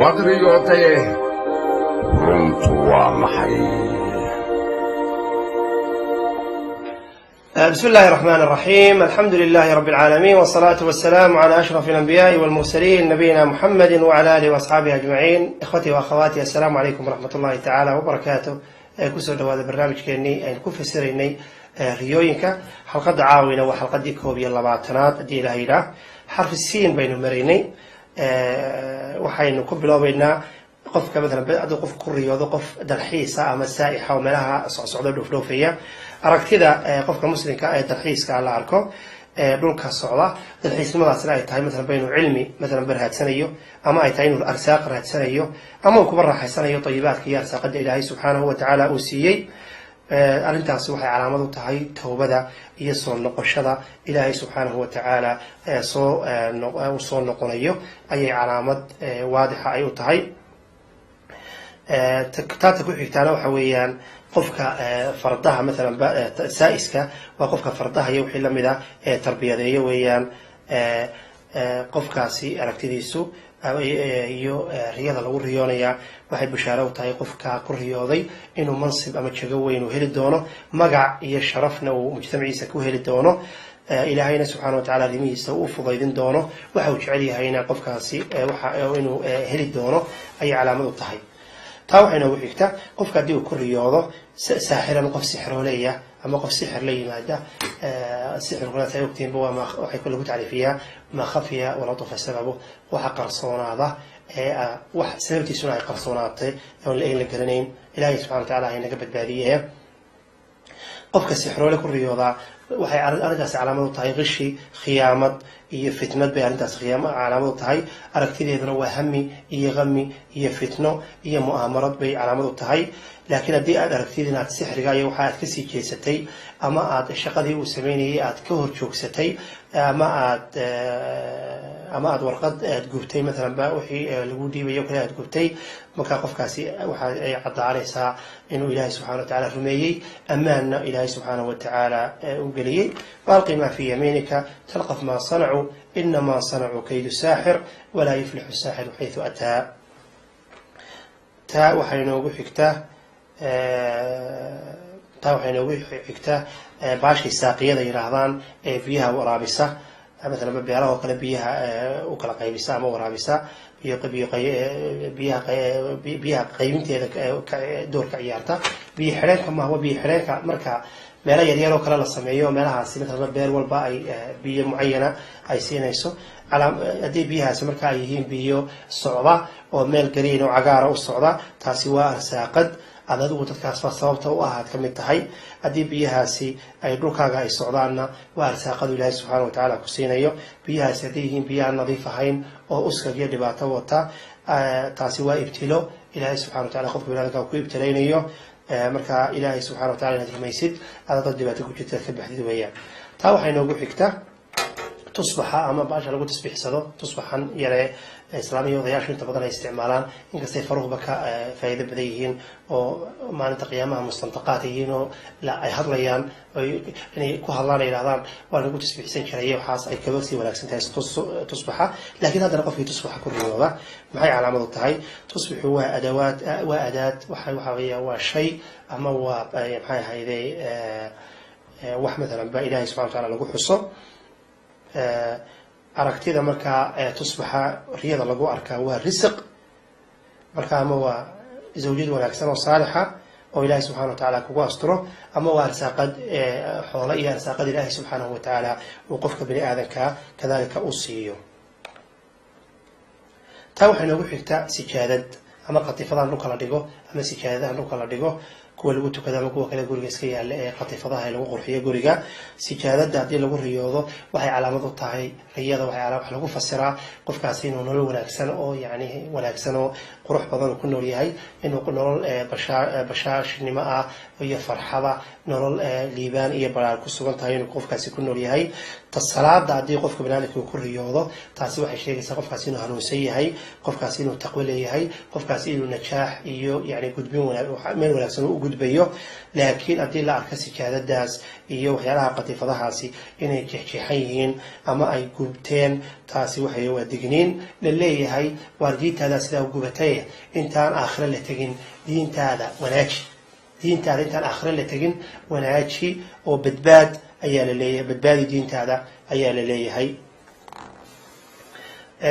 Waad riyootaye, runtu waa maxay? بسم الله الرحمن الرحيم، الحمد لله رب العالمين، والصلاة والسلام على أشرف الأنبياء والمرسلين، نبينا محمد وعلى آله وأصحابه أجمعين. إخوتي وأخواتي، السلام عليكم ورحمة الله تعالى وبركاته. Kusoo dhawaada barnaamijkeenii aynu ku fasiraynay riyooyinka. Xalqadda caawina waa xalqadii 21aad, haddii Ilaah yidhaah. Xarfi siin baynu maraynay. Waxaynu ku biloobaynaa qofka maalan hadduu qofku ku riyoodo qof dalxiisa ama saa'ixa oo meelaha socsocdo, dhoofdhoofaya. Aragtida qofka muslimka ee dalxiiska la arko dhulka socda, dalxiisnimadaasna ay tahay maalan ba inuu cilmi maalan ba raadsanayo, ama ay tahay inuu arsaaq raadsanayo, ama uu kuba raaxaysanayo tayibaadka iyo arsaaqada Ilaahay subxaanahu wa tacaala uu siiyey, arrintaasi waxay calaamad u tahay towbada iyo soo noqoshada Ilaahay subxaanahu wa tacaala soo soo noqonayo ayay calaamad waadixa ay u tahay. Taata ku xigtaana waxa weeyaan qofka fardaha maalan saa'iska, waa qofka fardaha iyo wixii lamid a ee tarbiyadeeyo weeyaan. Qofkaasi aragtidiisu iyo riyada lagu riyoonaya waxay bushaaro u tahay qofka ku riyooday inuu mansib ama jago weyn uu heli doono, magac iyo sharafna uu mujtamaciisa ku heli doono, Ilaahayna subxaana wa tacala arrimihiisa u fudaydin doono, waxa uu jecel yahayna qofkaasi waxa inuu heli doono ayay calaamad u tahay. Taa waxay noogu xigta qofka haddii uu ku riyoodo saaxir ama qof sixrooleya ama qof sixir la yimaada. Sixirkuna, saa ogtiinba, waa waxay lagu tacriifiyaa maa khafiya walatufa sababu, waxa qarsoonaada ee wax sababtiisuna ay qarsoonaatay oon la garanayn. Ilaahay subxana wa tacala ay naga badbaadiye. Qofka sixroole ku riyoodaa waxay arrintaasi calaamad u tahay qishi, khiyaamad iyo fitnad bay arrintaasi calaamad u tahay. Aragtideeduna waa hami iyo qami iyo fitno iyo mu'aamarad bay calaamad u tahay. Laakiin haddii aad aragtid inaad sixriga iyo waxa aad kasii jeesatay, ama aad shaqadii uu sameynayay aad ka hor joogsatay, ama aad warqad aad gubtay maalan ba, wixii lagu dhiibayo kale aad gubtay, markaa qofkaasi waxa ay caddaanaysaa inuu Ilaahay subxana wa tacaala rumeeyey, ammaanna Ilaahay subxaanahu wa tacaala u geliyey. Waalqi maa fii yamiinika talqaf maa sanacuu, inamaa sanacuu kaydu saaxir, walaa yuflixu saaxiru xaysu ataa. Taa waxay noogu xigtaa baashay saaqiyada yidhaahdaan ee biyaha waraabisa, maalan beeraha oo kale biyaha u kala qaybisa ama waraabisa, biyaha qaybinteeda door ka ciyaarta. Biyo xidheenka maaha, waa biyo xidheenka marka meelo yaryar oo kale la sameeyo, meelahaasi maalan beer walba ay biyo mucayana ay siinayso. Haddii biyahaasi marka ay yihiin biyo socda oo meel green oo cagaara u socda, taasi waa arsaaqad aad adigu dadkaas sababta u ah aad ka mid tahay. Haddii biyahaasi ay dhulkaaga ay socdaanna, waa arsaaqadu Ilaahay subxaana wa tacaala ku siinayo. Biyahaasi hadday yihiin biyo aan nadiif ahayn oo uskag iyo dhibaato wata, taasi waa ibtilo Ilaahay subxana wa tacala qofka biniadamka ku ibtilaynayo. Marka Ilaahay subxana wa tacala inaad rumaysid, aad dad dhibaato ku jirta ka baxdid weeyaan. Taa waxay noogu xigta tusbaxa ama baasha lagu tasbiixsado, tusbaxan yare islaamiya odayaashu inta badan ay isticmaalaan, inkastay faruhuba ka faa'iido badan yihiin oo maalinta qiyaamaha mustantaqaat yihiin oo ay hadlayaan, inay ku hadlaan ay yidhahdaan waa lagu tasbiixsan jiray, waxaas ay kaga sii wanaagsan tahay tusbaxa. Laakiin haddana qofkii tusbaxa ku riyooda maxay calaamad u tahay? Tusbixu waa adawaad, waa adaad, waxa weeya waa shay ama waa maxay ahayde wax maalan ba Ilahay subxana wa taala lagu xuso. Aragtida markaa tusbaxa riyada lagu arkaa waa risiq marka, ama waa zawjad wanaagsan oo saalixa oo Ilaahay subxana wa tacaala kugu asturo, ama waa arsaaqad xoolo iyo arsaaqad Ilaahay subxaanahu wa tacaala uu qofka bini aadanka kadalika u siiyo. Taa waxay noogu xigtaa sijaadad ama qatifadahan dhulka la dhigo ama sijaadadahan dhulka la dhigo, kuwa lagu tukado ama kuwa kale guriga iska yaalla ee qatifadaha ee lagu qurxiyo guriga. Sijaadada haddii lagu riyoodo waxay calaamad u tahay riyada, waxay wax lagu fasiraa qofkaasi inuu nolol wanaagsan oo yani wanaagsan oo qurux badan ku nool yahay, inuu nolol bashaashnimo ah iyo farxada, nolol liibaan iyo baraar ku sugan tahay inuu qofkaasi ku nool yahay. Ta salaada haddii qofka banaadamka uu ku riyoodo, taasi waxay sheegaysaa qofkaasi inuu hanuunsan yahay, qofkaasi inuu taqwo leeyahay, qofkaasi inuu najaax iyo yani gudbin meel wanaagsan u gudbayo. gudbayo. Laakiin haddii la arka sijaadadaas iyo waxyaalaha qatiifadahaasi inay jeexjeexan yihiin ama ay gubteen, taasi waxay waa digniin la leeyahay: waar diintaada sidaa u gubatay, intaan aakhiro la tegin diintaada wanaaji, diintaada intaan aakhiro la tegin wanaaji oo badbaad ayaa la leeyahay, badbaadi diintaada ayaa la leeyahay.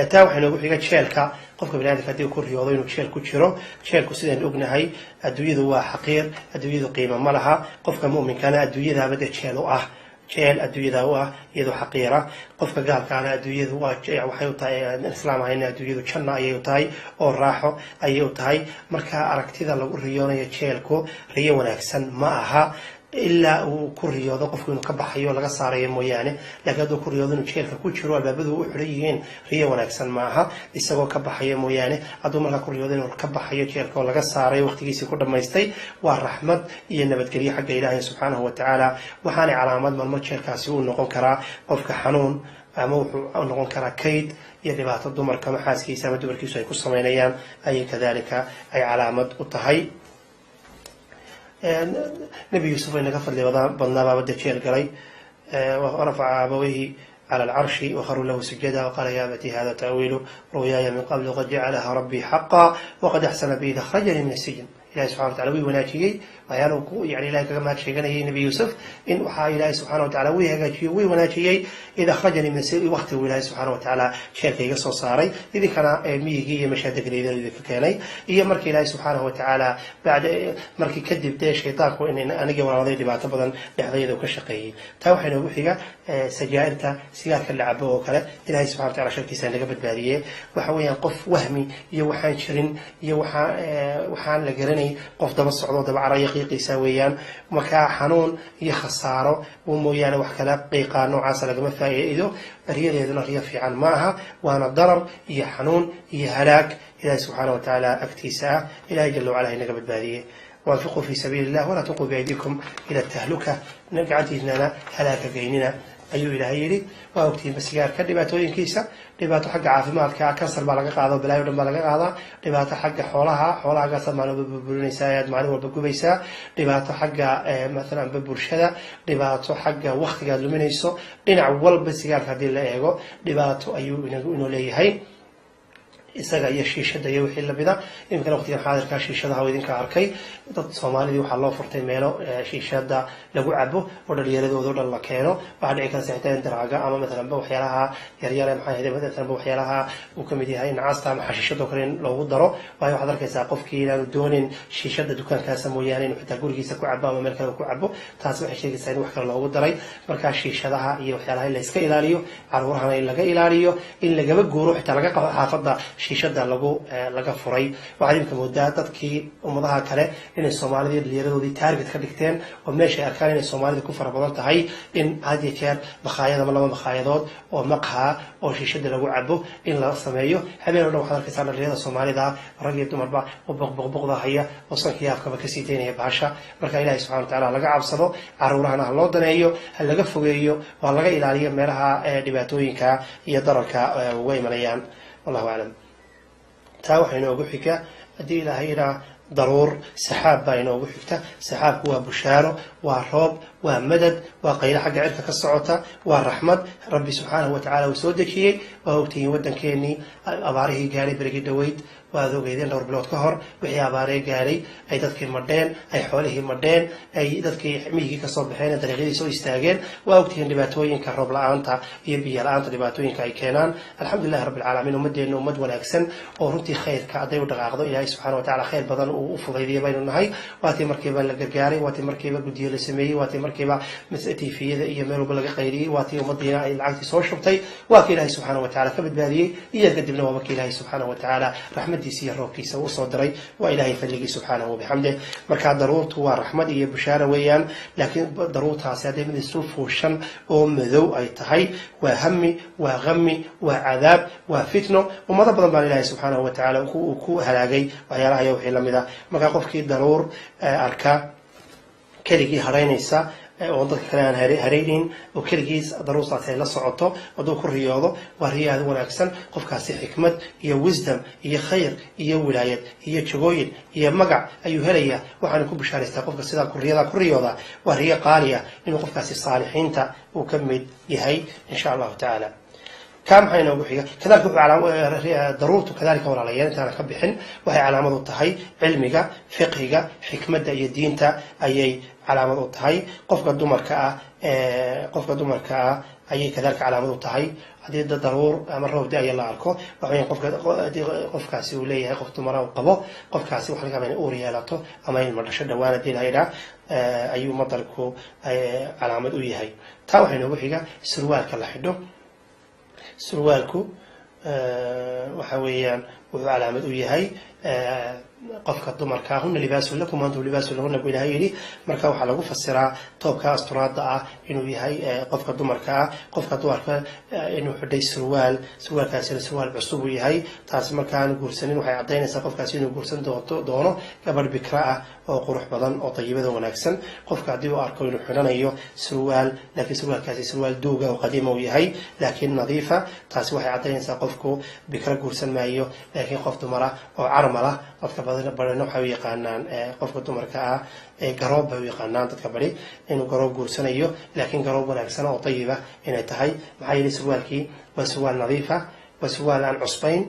Taa waxaa inoogu xiga jeelka. Qofka biniadamka haddii uu ku riyoodo inuu jeel ku jiro, jeelku sidaynu ognahay adduunyadu waa xaqiir, adduunyadu qiimo ma laha. Qofka mu'minkana adduunyadaaba dee jeel u ah, jeel adduunyada u ah iyadoo xaqiira. Qofka gaalkaana adduunyadu waxay u tahay, islaam ahayna adduunyadu janna ayay u tahay oo raaxo ayay u tahay. Marka aragtida lagu riyoonayo jeelku riyo wanaagsan ma aha, ilaa uu ku riyoodo qofku inuu ka baxayo, laga saarayo mooyaane. Laakiin hadduu ku riyoodo inuu jeelka ku jiro, albaabadu u xidhan yihiin, riyo wanaagsan ma aha, isagoo ka baxayo mooyaane. Hadduu markaa ku riyoodo inuu ka baxayo jeelka oo laga saaray, waqtigiisii ku dhammaystay, waa raxmad iyo nabadgelyo xagga Ilaahay subxaanahu wa tacaala. Waxaanay calaamad marmar jeelkaasi uu noqon karaa qofka xanuun, ama wuxuu noqon karaa kayd iyo dhibaato dumarka ama xaaskiisa ama dumarkiisu ay ku samaynayaan ayay kadalika ay calaamad u tahay. Nebi Yuusuf ay naga fadli badnaabaaba dee jeel galay. Rafaca abawayhi cala alcarshi wakharuu lahu sujada waqala ya abati hada ta'wiilu ru'yaaya min qablu qad jacalaha rabbii xaqa waqad axsana bi id akhrajanii min asijn. Ilahi subxana wa tacala wii wanaajiyey waxyaalahu ku yani Ilahay kaga mahad sheeganayay Nebi Yuusuf in waxaa Ilaahay subxana wa tacala wii hagaajiyey, wii wanaajiyey, id akhrajanii min asijn, waqtigu Ilaahay subxaana wa tacaala jeelka iga soo saaray, idinkana miyigii iyo meeshaa degneydeen idinka keenay, iyo markii Ilaahay subxaanahu wa tacaala bacda markii kadib dee shaydaanku in anigii walaaladay dhibaato badan dhexdayada ka shaqeeyey. Taa waxaa inoogu xiga sajaa'irta, sigaarka la cabo oo kale. Ilahay subxana wa tacala sharkiisa naga badbaadiyey. Waxa weeyaan qof wahmi iyo waxaan jirin iyo waxaan la garanay qof daba socdo, daba caraya qiiqiisa weeyaan. Markaa xanuun iyo khasaaro uu mooyaane wax kala qiiqaa noocaasa lagama faa'iido. Riyadeeduna riyo fiican ma aha, waana darar iyo xanuun iyo halaag Ilahi subxaana wa tacaala agtiisa ah. Ilahay jala wacala inaga badbaadiyey. Waanfiquu fi sabiili illah walaa tulquu biaydiikum ila tahluka, gacantiinana halaaka geynina ayuu Ilaahay yidhi. Waa ogtihiinba sigaarka dhibaatooyinkiisa: dhibaato xagga caafimaadka, kansar baa laga qaada, balaayo dhan baa laga qaadaa; dhibaato xagga xoolaha, xoolahagaasaad maalin walba burburinaysaa, ayaad maalin walba gubaysaa; dhibaato xagga maalan bulshada, dhibaato xagga waktigaad luminayso. Dhinac walba sigaarka haddii la eego dhibaato ayuu inoo leeyahay, isaga iyo shiishada iyo wixii lamida. Iminkana waqtigan xaadirka shiishadaha idinka arkay, dad Soomaalidii waxaa loo furtay meelo shiishada lagu cabo oo dhalinyaradooda o dhan la keeno. Waxaa dhici karta xitaa in daraaga ama maalanba waxyaalaha yaryare, maxaa ahayde, maalanba waxyaalaha uu kamid yahay nacaasta ama xashiishadoo kale in loogu daro. Waayo, waxaad arkaysaa qofkii inaanu doonin shiishada dukaankaasa mooyaane inuu xitaa gurigiisa ku cabo ama meel kale ku cabo. Taasi waxay sheegaysaa in wax kale loogu daray. Markaa shiishadaha iyo waxyaalaha in la iska ilaaliyo, caruurahana in laga ilaaliyo, in lagaba guuro, xitaa laga qabo xaafadda shiishada laga furay. Waxaad imika moodaa dadkii ummadaha kale inay Soomaalidii dhalinyaradoodii target ka dhigteen, oo meeshay arkaan inay Soomaalida ku fara badan tahay in had iyo jeer makhaayad ama laba makhaayadood oo maqhaa oo shiishada lagu cabo in la sameeyo. Habeen o dhan waxaad arkaysaa dhalinyarada Soomaalida, rag iyo dumarba, oo boqboqboqda haya oo sankii afkaba kasii daynaya bahasha. Marka Ilahi subxana wa tacala laga cabsado, caruurahana ha loo daneeyo, ha laga fogeeyo, waa laga ilaaliyo meelaha dhibaatooyinka iyo dararka uga imanayaan. Wallahu aclam. Taa waxaa inoogu xiga, haddii Ilaahay yidhaa, daruur, saxaab baa inoogu xigta. Saxaabku waa bushaaro, waa roob, waa madad, waa qaylo xagga cirka ka socota, waa raxmad Rabbi subxaanahu wa tacala uu soo dejiyey. Waa ogtihiin waddankeenii abaarihii gaadhay berigii dhoweyd, waad ogeydeen dhowr bilood ka hor wixii abaaree gaadhay, ay dadkii madheen, ay xoolihii madheen, ay dadkii miyigii kasoo baxeen ee dariiqyadii soo istaageen. Waa ogtihiin dhibaatooyinka roob la-aanta iyo biyo la-aanta dhibaatooyinka ay keenaan. Alxamdulilahi rabbi alcaalamiin, ummadeenna ummad wanaagsan oo runtii khayrka hadday u dhaqaaqdo Ilaahay subxana wa tacala khayr badan uu u fudaydiya baynu nahay. Waatii markiiba la gargaaray, waatii markiiba guddiyo la sameeyey, waatii markiiba TV-yada iyo meel walba laga qayriyey, waatii ummadiina ay lacagtii soo shubtay, waa kii Ilaahay subxaana wa tacala ka badbaadiyey. Iyo kadibna waa markii Ilaahay subxaana wa tacaala raxmadiisa iyo roobkiisa uu soo diray. Waa Ilaahay fadligii subxaanahu wabixamdih. Marka daruurtu waa raxmad iyo bushaara weeyaan, laakiin daruurtaasi hadday mid isu fuushan oo madow ay tahay, waa hami, waa qami, waa cadaab, waa fitno. Ummado badan baan Ilaahay subxaanahu wa tacala uu ku halaagay waxyaalaha iyo wixii lamid ah. Marka qofkii daruur arka keligii hadhaynaysa oo dadka kale aan hareynin oo keligiis daruurtaasi ay la socoto hadduu ku riyoodo, waa riyo aad u wanaagsan. Qofkaasi xikmad iyo wisdom iyo khayr iyo wilaayad iyo jagooyin iyo magac ayuu helayaa. Waxaana ku bishaaraystaa qofka sidaa riyada ku riyooda, waa riyo qaali ah, inuu qofkaasi saalixiinta uu ka mid yahay, insha Allahu tacaala. Kaa maxaa inoogu xiga? Kadalika wuxuu daruurtu, kadalika walaalayaal, intaana ka bixin, waxay calaamad u tahay cilmiga, fiqhiga, xikmadda iyo diinta ayay calaamad u tahay. Qofka dumarka ah ayay kadalika calaamad u tahay. Haddii daruur ama roob da-aya la arko, waxa weyan qofka haddii qofkaasi uu leeyahay, qof dumara uu qabo, qofkaasi waxa laga yaabaa inay uur yeelato ama ilmo dhasho dhawaan haddii la yidhaah ayuu madarku calaamad u yahay. Taa waxaa inoogu xiga surwaalka la xidho. Surwaalku waxa weeyaan wuxuu calaamad u yahay qofka dumarka. هن لباس لكم وأنتم لباس لهن buu Ilahay yidhi. Marka waxaa lagu fasiraa toobka asturaada ah inuu yahay qofka dumarka ah, qofka dumarka inuu xidhay surwaal, surwaalkaasina surwaal cusub uu yahay. Taasi markaan guursanin waxay caddaynaysaa qofkaasi inuu guursan doono gabadh bikra ah oo qurux badan oo dayibada wanaagsan. Qofka haddii uu arko inuu xidhanayo surwaal, laakiin surwaalkaasi surwaal duuga oo qadiima uu yahay laakiin nadiifa, taasi waxay caddaynaysaa qofku bikra guursan maayo, laakiin qof dumara oo carmala. Dadka badan barina waxay u yaqaanaan qofka dumarka ah garoob bay u yaqaanaan dadka bari, inuu garoob guursanayo, laakiin garoob wanaagsan oo tayiba inay tahay. Maxaa yeelay surwaalkii waa surwaal nadiifa, waa surwaal aan cusbayn,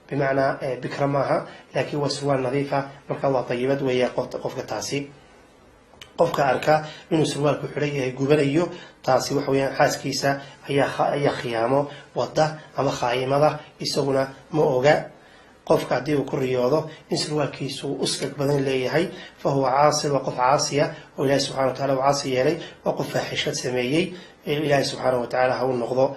bimacnaa bikra maaha, laakiin waa surwaal nadiifa. Marka waa tayibad weeye qofka taasi. Qofka arka inuu surwaalku xidhan yahay gubanayo, taasi waxa weeyaan xaaskiisa ayaa khiyaamo wada ama khaayimada, isaguna ma oga. Qofka haddii uu ku riyoodo in surwaalkiisu uu uskag badan leeyahay, فهو عاص, waa qof caasiya oo Ilahi subxana wa tacala uu caasi yeelay, waa qof faaxishad sameeyey, Ilaahi subxaana wa tacaala ha u noqdo.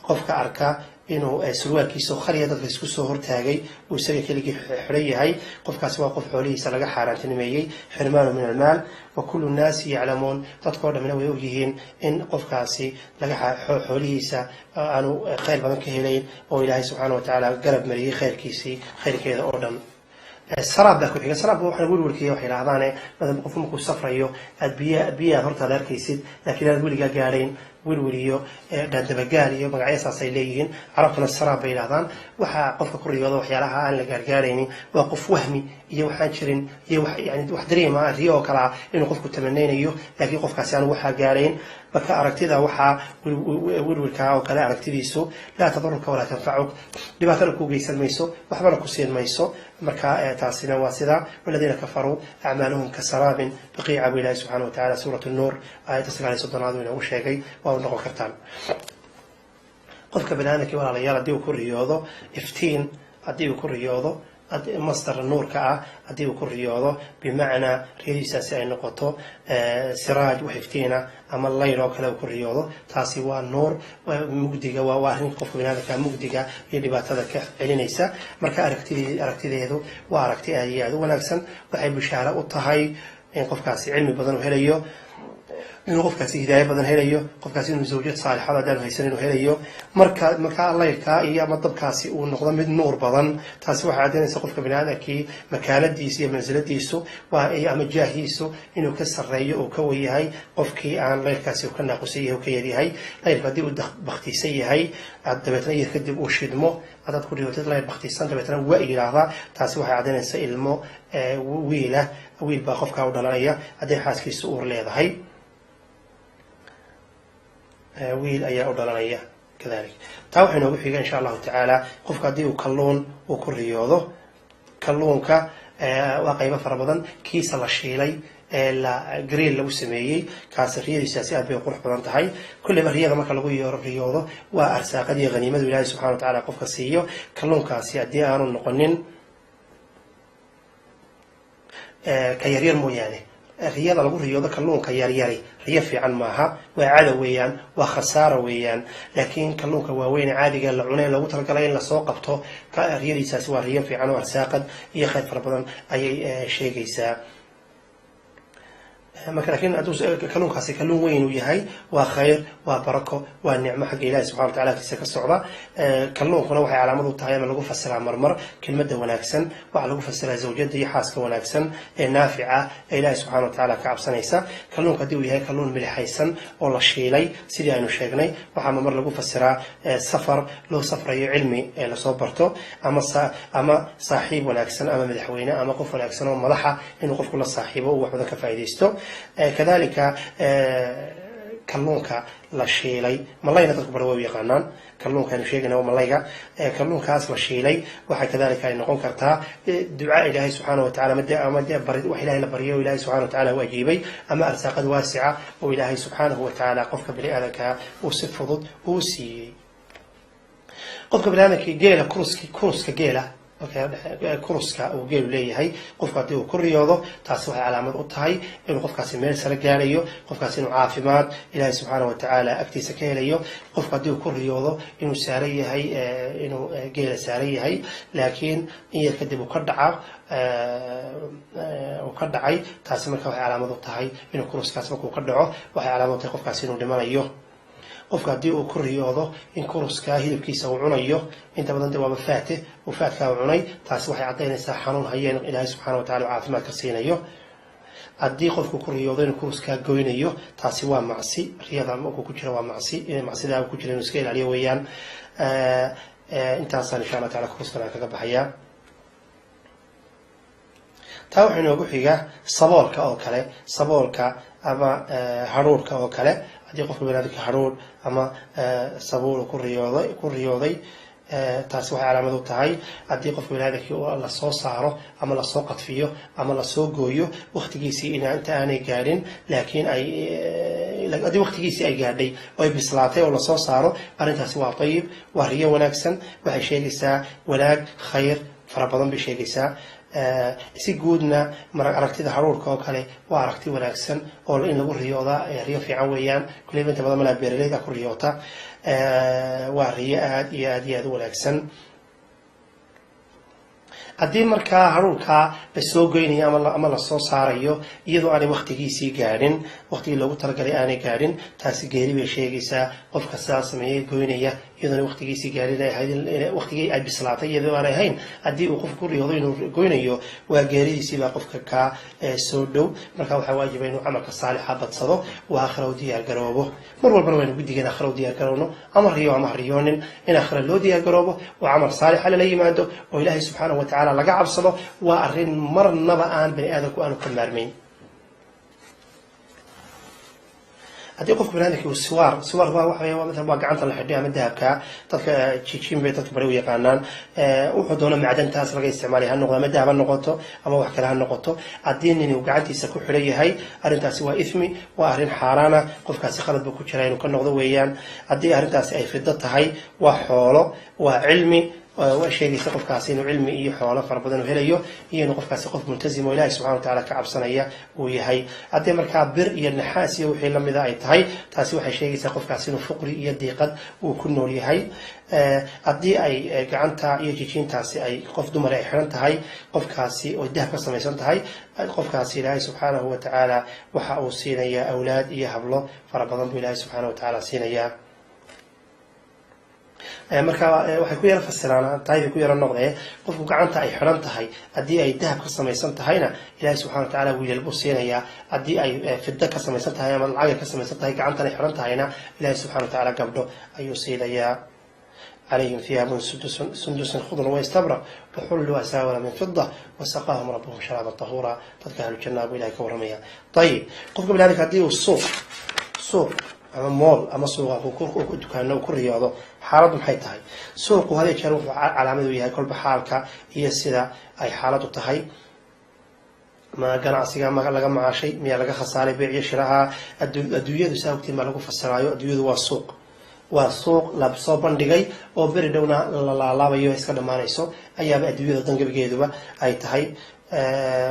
Qofka arka inuu surwaalkiisa khaliya dadka isku soo hortaagay, uu isaga keligii xidhan yahay, qofkaasi waa qof xoolihiisa laga xaaraantinimeeyey, حرمان من المال وكل الناس يعلمون, dadkao dhamina way ogyihiin in qofkaasi laga xoolihiisa aanu khayr badan ka helayn oo Ilaahay subxaana wa tacaala garab mariyey khayrkiisii, khayrkeeda oo dhan. Saraab baa ku xiga. Saraabka waxaan welwelkiya waxay yidhahdaane badan qofku markuu safrayo aad biya biyaad hortaad arkaysid laakiin aad weligaa gaadhayn, welwel iyo dhaandabagaal iyo magacyo saas ay leeyihiin. Carabtuna saraab bay yidhahdaan. Waxaa qofka ku riyooda waxyaalaha aan la gaargaaraynin waa qof wahmi iyo waxaan jirin iyo wax yani wax dareema riyo oo kale ah inuu qofku tamanaynayo, laakiin qofkaasi aan waxaa gaarayn. Marka aragtida waxaa welwelkaa oo kale aragtidiisu لا تضرك ولا تنفعك, dhibaatana ku geysan mayso, waxbana ku siin mayso. Marka taasina waa sida والذين كفروا أعمالهم كسراب بقيعة buu Ilahi subxana wa tacala suurat Nuur aayadda 39aad uu inoogu sheegay. Waa u noqon kartaan. Qofka baniaadamkii, walaalayaal, haddii uu ku riyoodo iftiin, haddii uu ku riyoodo masdar nuurka ah, haddii uu ku riyoodo, bimacnaa riyadiisaasi ay noqoto siraaj, wax iftiina ama layr oo kale uu ku riyoodo, taasi waa nuur. Mugdiga waa arrin qofka baniaadamka mugdiga iyo dhibaatada ka celinaysa. Marka aragtideedu waa aragti aad iyo aad u wanaagsan. Waxay bishaaro u tahay in qofkaasi cilmi badan uu helayo, inuu qofkaasi hidaayo badan helayo, qofkaasi inuu zawjad saalixada haddaan haysan inuu helayo. Marka layrkaa iyo ama dabkaasi uu noqdo mid nuur badan, taasi waxay caddaynaysa qofka baniaadamkii makaanadiisu iyo mansiladiisu waa ama jaahiisu inuu ka sarreeyo, uu ka weyahay qofkii aan layrkaasi ka naaqusan yahay, uu ka yaryahay. Layrku haddii uu baktiisan yahay, dabeetna iyo kadib uu shidmo, haddaad ku dhigatid layr baktiisan, dabeetna waa yidhaahdaa, taasi waxay caddaynaysaa ilmo wiila, wiil baa qofkaa u dhalanaya. Hadday xaaskiisu uur leedahay, wiil ayaa u dhalanaya. Kadalik taa waxay noogu xiga, insha Allahu tacaala, qofka haddii uu kalluun uu ku riyoodo. Kalluunka waa qaybo fara badan. Kiisa la shiilay ee la grill lagu sameeyey, kaasi riyadiisaasi aad bay u qurux badan tahay. Kulleyba riyada marka lagu riyoodo waa arsaaqadii haniimadu Ilaahay subxana wa tacala qofka siiyo. Kalluunkaasi haddii aanu noqonin ka yaryar mooyaane, riyada lagu riyoodo kalluunka yaryari riyo fiican maaha, waa cadow weeyaan, waa khasaara weeyaan. Laakiin kalluunka waaweyn caadiga la cunay, loogu talagalay in lasoo qabto, riyadiisaasi waa riyo fiican oo arsaaqad iyo khayr fara badan ayay sheegaysaa. Marka laakiin hadduu kalluunkaasi kalluun weyn uu yahay, waa khayr, waa barako, waa nicmo xagga Ilahi subxana watacala agtiisa ka socda. Kalluunkuna waxay calaamad u tahay ama lagu fasiraa marmar kelmadda wanaagsan. Waxaa lagu fasiraa zawjada iyo xaaska wanaagsan ee naafica ee Ilahi subxana wa tacaala ka cabsanaysa. Kalluunka haddii uu yahay kalluun milixaysan oo la shiilay sidii aynu sheegnay, waxaa marmar lagu fasiraa safar loo safrayo cilmi ee lasoo barto, ama saaxiib wanaagsan ama madaxweyne ama qof wanaagsan oo madaxa inuu qofku la saaxiibo, uu wax badan ka faa'iidaysto. Kadalika kalluunka la shiilay, malayna dadku bara way u yaqaanaan, kalluunka aynu sheegayna waa malayga. Kalluunkaas la shiilay waxaa kadalika ay noqon kartaa duca Ilaahay subxaana wa tacala ama wax Ilahay la baryo oo Ilahay subxana wa tacala u ajiibay, ama arsaaqad waasica oo Ilaahay subxaanahu wa tacaala qofka bini aadanka uu si fudud uu siiyey. Qofka bini aadamka geela kuruski, kuruska geela, kuruska uu geelu leeyahay, qofku haddii uu ku riyoodo, taasi waxay calaamad u tahay inuu qofkaasi meel sare gaarayo, qofkaasi inuu caafimaad Ilaahay subxaana wa tacaala agtiisa ka helayo. Qofku haddii uu ku riyoodo inuu saaran yahay, inuu geela saaran yahay, laakiin in yar kadib uu ka dhaca, uu ka dhacay, taasi marka waxay calaamad u tahay inuu kuruskaas markuu ka dhaco, waxay calaamad u tahay qofkaasi inuu dhimanayo. Qofka haddii uu ku riyoodo in kuruskaa hilibkiisa uu cunayo, inta badan de waaba faate uu faatkaa uu cunay, taasi waxay caddaynaysaa xanuun haya in Ilaahay subxana wa tacala uu caafimaad ka siinayo. Haddii qofku ku riyoodo inuu kuruskaa goynayo, taasi waa macsi. Riyada markuu ku jiro waa macsi, macsidaa ku jira inuu iska ilaaliyo weeyaan. Intaasaan insha Allah tacala kuruskan aan kaga baxayaa. Taa waxaa inoogu xiga saboolka oo kale, saboolka ama haruurka oo kale. Haddii qofka banaadamka haruur ama sabuul ku riyooday, taasi waxay calaamad u tahay haddii qofka banaadamkii lasoo saaro ama lasoo qadfiyo ama lasoo gooyo waktigiisii ina inta aanay gaadhin, laakiin ay haddii waktigiisii ay gaadhay oo ay bislaatay oo lasoo saaro, arrintaasi waa tayib, waa riyo wanaagsan. Waxay sheegaysaa wanaag, khayr fara badan bay sheegaysaa. Si guudna aragtida haruurka oo kale waa aragti wanaagsan oo in lagu riyoodaa riyo fiican weeyaan. Kuleyba inta badan malaa beeraleyda ku riyoota. Waa riyo aad iyo aad iyo aad u wanaagsan. Haddii markaa haruurkaa lasoo goynayo ama lasoo saarayo iyadoo aanay waktigiisii gaadhin, waktigii loogu talagalay aanay gaadhin, taasi geeri bay sheegaysaa. Qofka sidaa sameeyey, goynaya iyadoona waktigiisii gaadhin ay ahayd, waktigii ay bislaatay iyadoo aanay ahayn, haddii uu qofku ku riyoodo inuu goynayo, waa geeridiisii baa qofka kaa soo dhow. Marka waxaa waajiba inuu camalka saalixa badsado oo aakhira u diyaar garoobo. Mar walbana waynu guddigeen aakhira u diyaar garowno, ama riyo ama ha riyoonin, in aakhira loo diyaar garoobo oo camal saalixa lala yimaado oo Ilaahay subxaanahu watacaala laga cabsado, waa arrin marnaba aan bani aadamku aanu ka maarmayn. Haddii qofka baniaadamki uu siwaar, siwaar waa waxa weeye, waa waa gacanta la xidhay ama dahabka, dadka jijin bay dadka bari u yaqaanaan. Wuxuu doono macdantaas laga isticmaalay ha noqdo, ama dahab ha noqoto ama wax kale ha noqoto, haddii nin uu gacantiisa ku xidhan yahay, arrintaasi waa ithmi, waa arrin xaaraana. Qofkaasi khalad buu ku jira, inuu ka noqdo weeyaan. Haddii arrintaasi ay fido tahay, waa xoolo, waa cilmi, waa sheegaysa qofkaasi inuu cilmi iyo xoolo fara badan uu helayo, iyo inuu qofkaasi qof multazim oo Ilahi subxana wa tacala ka cabsanaya uu yahay. Haddii markaa bir iyo naxaas iyo wixii lamida ay tahay, taasi waxay sheegaysaa qofkaasi inuu fuqri iyo diiqad uu ku nool yahay. Haddii ay gacanta iyo jijiintaasi ay qof dumar ay xidhan tahay, qofkaasi oo dahab ka samaysan tahay, qofkaasi Ilaahay subxaanahu wa tacaala waxa uu siinayaa awlaad iyo hablo fara badan buu Ilaahay subxaanahu wa tacaala siinayaa. Marka waxay ku yaro fasiraan tahay ku yaro noqdee, qofku gacanta ay xidhan tahay haddii ay dahab ka samaysan tahayna, Ilaahay subxana wa tacaala wiilal buu siinayaa. Haddii ay fido ka samaysan tahay ama lacag ay ka samaysan tahay gacantan ay xidhan tahayna, Ilaahay subxana wa tacaala gabdho ayuu siinayaa. عليهم ثياب سندس خضر واستبرق وحلوا أساور من فضة وسقاهم ربهم شرابا طهورا. Dadka ahlu jannaa buu Ilahay ka warramaya. Ayib, qofka biniadamka haddii uu suuq ama mool ama suuqa dukaano ku riyoodo, xaaladdu maxay tahay? Suuqu had iyo jeer wuxuu calaamad u yahay kolba xaalka iyo sida ay xaaladdu tahay. Ma ganacsiga ma laga macaashay, miyaa laga khasaaray? Beec iyo shiraha adduunyadu saa ogtiin baa lagu fasiraayo. Adduunyadu waa suuq, waa suuq la soo bandhigay oo beri dhowna la laalaabayo, iska dhammaanayso ayaaba adduunyada dangabigeeduba ay tahay.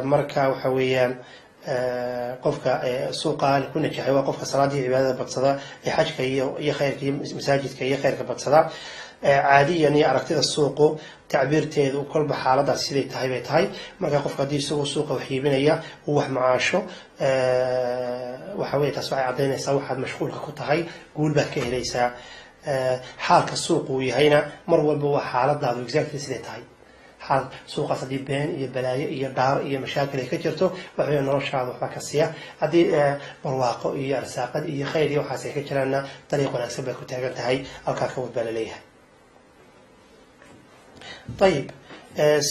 Marka waxa weeyaan qofka suuqa ku najaxay waa qofka salaadii cibaadada badsada ee xajka iyo khayrka iyo masaajidka iyo khayrka badsada. Caadiyan iyo aragtida suuqu tacbiirteedu kolba xaaladaas siday tahay bay tahay. Marka qofka haddii isagoo suuqa wax iibinaya uu wax macaasho, waxa weye taas waxay caddaynaysaa waxaad mashquulka ku tahay, guul baad ka helaysaa. Xaalka suuqu uu yahayna mar walba waa xaaladaadu exactly siday tahay. Xaal suuqaas haddii been iyo balaayo iyo dhaar iyo mashaakil ay ka jirto, waxa weya noloshaada waxbaa ka siya. Haddii barwaaqo iyo arsaaqad iyo khayr iyo waxaas ay ka jiraanna, dariiq wanaagsan bay ku taagan tahay, halkaa ka wad baa laleeyahay. Ayib,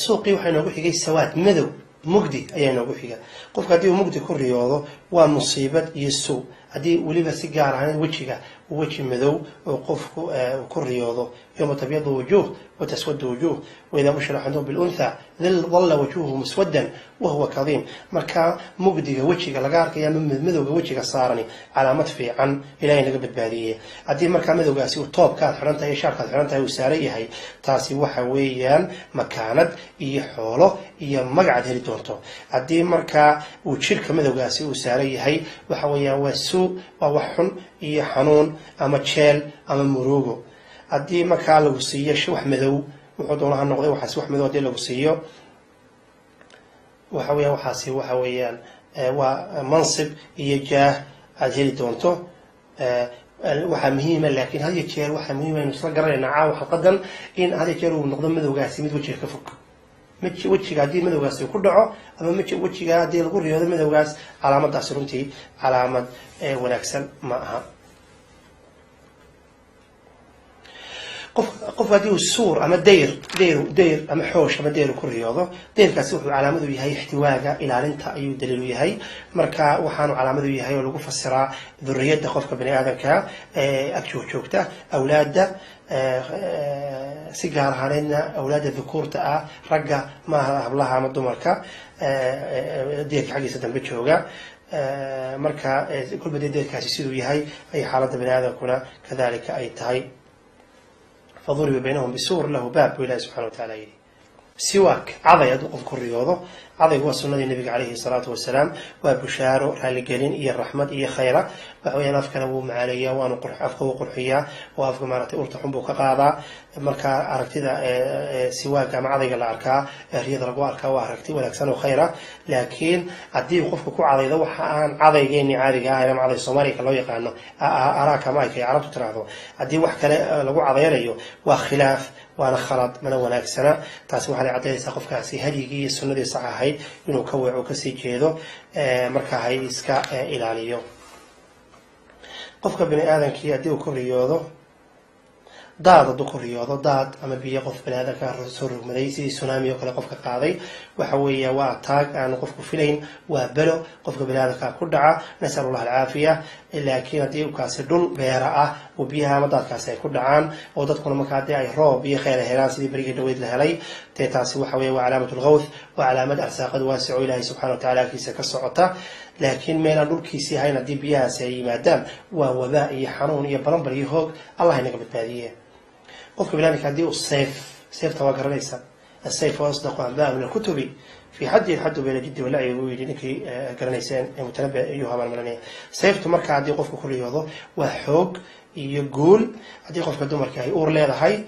suuqii waxaa inoogu xigay sawaad, madow, mugdi ayaa inoogu xiga. Qofka haddii uu mugdi ku riyoodo waa musiibad iyo suu. Haddii weliba si gaar ahaan wejiga weji madow oo qofku ku riyoodo, yowma tabyadu wujuh wa taswadu wujuh waidaa bushira axaduhum biluntha dalla wajhuhu muswadan wahuwa kadiim. Marka mugdiga wejiga laga arkaya ama madowga wejiga saarani calaamad fiican, Ilahay naga badbaadiyey. Haddii markaa madowgaasi uu toobkaad xidhan tahay iyo shaarkaad xidhan tahay uu saaran yahay, taasi waxa weeyaan makaanad iyo xoolo iyo magacaad heli doonto. Haddii markaa uu jirka madowgaasi uu saaran yahay, waxa weeyaan waa suu, waa wax xun iyo xanuun ama jeel ama murugo. Haddii markaa lagu siiyo wax madow, wuxuu doona ha noqday waxaasi, wax madow haddii lagu siiyo, waxa weeyaan waxaasi waxa weeyaan waa mansib iyo jaah aada heli doonto. Waxaa muhiima, laakiin had iyo jeer waxaa muhiima aynu isla garanayna caawa xalqadan, in had iyo jeer uu noqdo madowgaasi mid wejiga ka fog. Wejiga haddii madowgaasi ku dhaco ama wejiga haddii lagu riyoodo madowgaas, calaamadaasi runtii calaamad wanaagsan ma aha. Qof haddii uu suur ama dayr ama xoosh ama dayr ku riyoodo, dayrkaasi wuxuu calaamad u yahay ixtiwaaga, ilaalinta ayuu daliil u yahay. Marka waxaanu calaamad u yahay oo lagu fasiraa duriyadda qofka bani aadamka ee ag joogjoogta, awlaadda, si gaar ahaaneedna awlaadda dhukuurta ah, ragga maaha, hablaha ama dumarka deyrka xaggiisa dambe jooga. Marka kolba dee deyrkaasi siduu yahay ay xaaladda bani aadamkuna kadalika ay tahay. Faduriba baynahum bisuur lahu baab, buu Ilahi subxana wa taala yidhi. Siwaak, caday hadduu qofku ku riyoodo, cadaygu waa sunnadii nabiga calayhi salaatu wasalaam, waa bushaaro, raaligelin iyo raxmad iyo khayra. Waxa weyaan afkana wuu macaaneeyaa, waanu afka wuu qurxiyaa oo afka maaragtay urta xun buu ka qaadaa. Marka aragtida siwaaga ama cadayga la arkaa ee riyada lagu arkaa waa aragti wanaagsan oo khayra. Laakiin haddii qofku ku cadaydo waxa aan cadaygeeni caadiga ahayn ama caday Soomaaliga loo yaqaano, araaka ama ay carabtu tiraahdo, haddii wax kale lagu cadaynayo waa khilaaf, waana khalad, mana wanaagsana. Taasi waxay caddaynaysaa qofkaasi hadyigii iyo sunnadii sax ahayd inuu ka weeco, kasii jeedo. Marka hay iska ilaaliyo. Qofka bani aadamkii haddii uu ku riyoodo daad, hadduu ku riyoodo daad ama biyo qof bani aadamka soo rogmaday sidii tsunami oo kale qofka qaaday, waxa weeya waa taag aanu qofku filayn, waa belo qofka bani aadamka ku dhaca, nasal Allah alcaafiya. Laakiin haddii kaasi dhul beera ah oo biyaha ama daadkaasi ay ku dhacaan oo dadkuna markaa dee ay roob iyo kheyr helaan sidii berigii dhaweyd la helay, dee taasi waxa weya waa calaamat lgawth, waa calaamad arsaaqad waasico Ilaahay subxana wa tacala agtiisa ka socota. Laakiin meelaan dhulkiisii ahayn haddii biyahaasi ay yimaadaan waa wabaa iyo xanuun iyo balanbal iyo hoog, Allah inaga badbaadiye. Qofka biniadamka haddii uu sayf, sayfta waa garanaysa, asayf asdaqu anbaa min alkutubi fi xaddi alxaddu bayna jiddi walacyi, buu yidhi ninkii garanayseen ee mutanabi ayuu habaan maranaya. Sayftu marka haddii qofku ku riyoodo waa xoog iyo guul. Haddii qofka dumarka ay uur leedahay,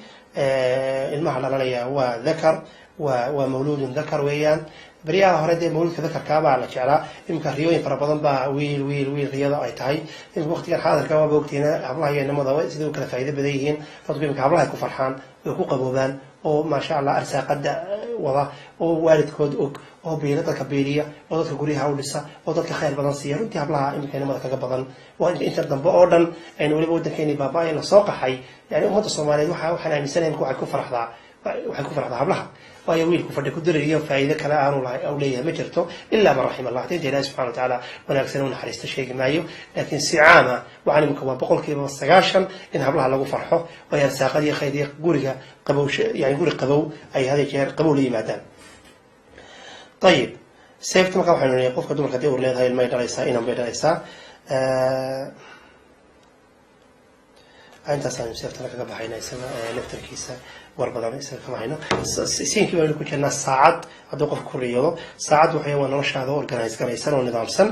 ilmaha dhalanaya waa dhakar, waa mawluudun dhakar weeyaan. Beryaha hore dee mawluudka dhakarkaabaa la jeclaa, iminka riyooyin fara badan baa wiil wiil wiil riyada ay tahay. Iminka waqtigan xaadirka waaba ogtihiin hablaha iyo inamada siday u kala faa'iido badan yihiin. Dadku iminka hablaha ay ku farxaan, way ku qaboobaan oo maasha Allah arsaaqada wada oo waalidkood og oo biila, dadka biiliya oo dadka guryaha u dhisa oo dadka khayr badan siiya. Runtii hablaha iminka inamada kaga badan waa inta dambe oo dhan aynu weliba waddankeeni baaba-ay la soo qaxay. Yani ummadda Soomaaliyeed waxaan aaminsanahay imika waxay ku farxdaa, waxay ku farxdaa hablaha, waayo wiilku fadhi ku dirayo faa'iido kale aanu lahay u leeyahay ma jirto, ilaa man raxima Allah, inta Ilahi subxana wa tacaala wanaagsan u naxariista sheegi maayo. Laakiin si caama waxaan imika waa 90% in hablaha lagu farxo, waayo arsaaqadii khayr iyo guriga qabow, yani guri qabow ay had iyo jeer qabow la yimaadaan. Ayib, seefta markaa waxaynu nidhi qofka dumarka haddii ur leedahay ilmay dhalaysaa, inan bay dhalaysaa. Intaas aynu seeftana kaga baxayna, isaga laftarkiisa war badan isaga kama hayno. Siinkii baynu ku jirnaa. Saacad hadduu qofku ku riyoodo, saacad waxay waa noloshaada organize garaysan oo nidaamsan.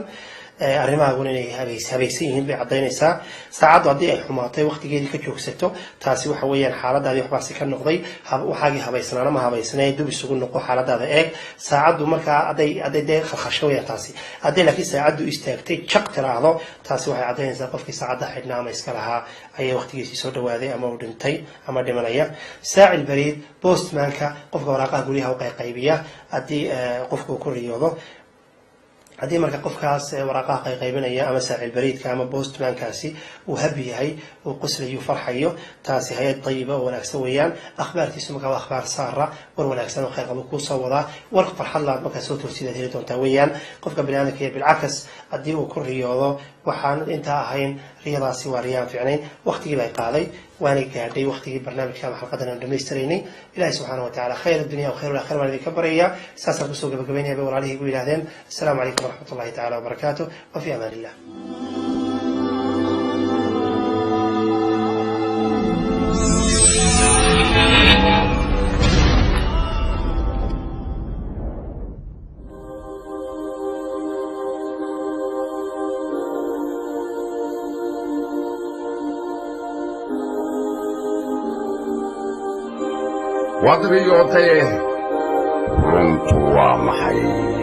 Arrimahaaguna inay habaysan yihiin bay caddaynaysaa. Saacaddu haddii ay xumaatay, waqtigeedii ka joogsato, taasi waxa weeyaan xaaladaadii waxbaasi ka noqday. Waxaagii habaysnaana ma habaysnee, dub isugu noqo, xaaladaada eeg. Saacaddu markaa hadday dee khalkhasho weeyaan taasi. Hadday laakiin saacaddu istaagtay, jaq tiraahdo, taasi waxay caddaynaysaa qofkii saacadda xidhnaa ama iska lahaa ayaa waqtigiisii soo dhawaaday ama uu dhintay ama dhimanaya. Saacil bariid, postmanka, qofka waraaqaha guryaha u qayqaybiya, haddii qofku uu ku riyoodo, haddii marka qofkaas waraaqaha qayqaybinaya ama saacil bariidka ama postmankaasi uu habi yahay, uu qoslayo, farxayo, taasi hay-ad tayiba oo wanaagsan weeyaan. Akhbaartiisu markaa waa akhbaar saara, war wanaagsan oo khayr qabo kuu soo wadaa, war farxad laad markaa soo toosidaad heli doontaa weeyaan qofka biniaadamka. Iyo bilcakas, haddii uu ku riyoodo waxaan intaa ahayn, riyadaasi waa riyaan fiicnayn. Waqtigii bay qaaday, waanay gaadhay waqtigii barnaamijka ama xalqadan aan dhamaystiraynay. Ilahi subxaana wa tacala khayr addunya wa khayr alaakhira baan idinka baryayaa. Saasaan kusoo gabagabaynaya bay walaalihii igu yidhahdeen. Asalaamu calaykum waraxmat ullahi tacala wabarakaatu, wa fi amaan illah. Waad riyootay, runtu waa maxay?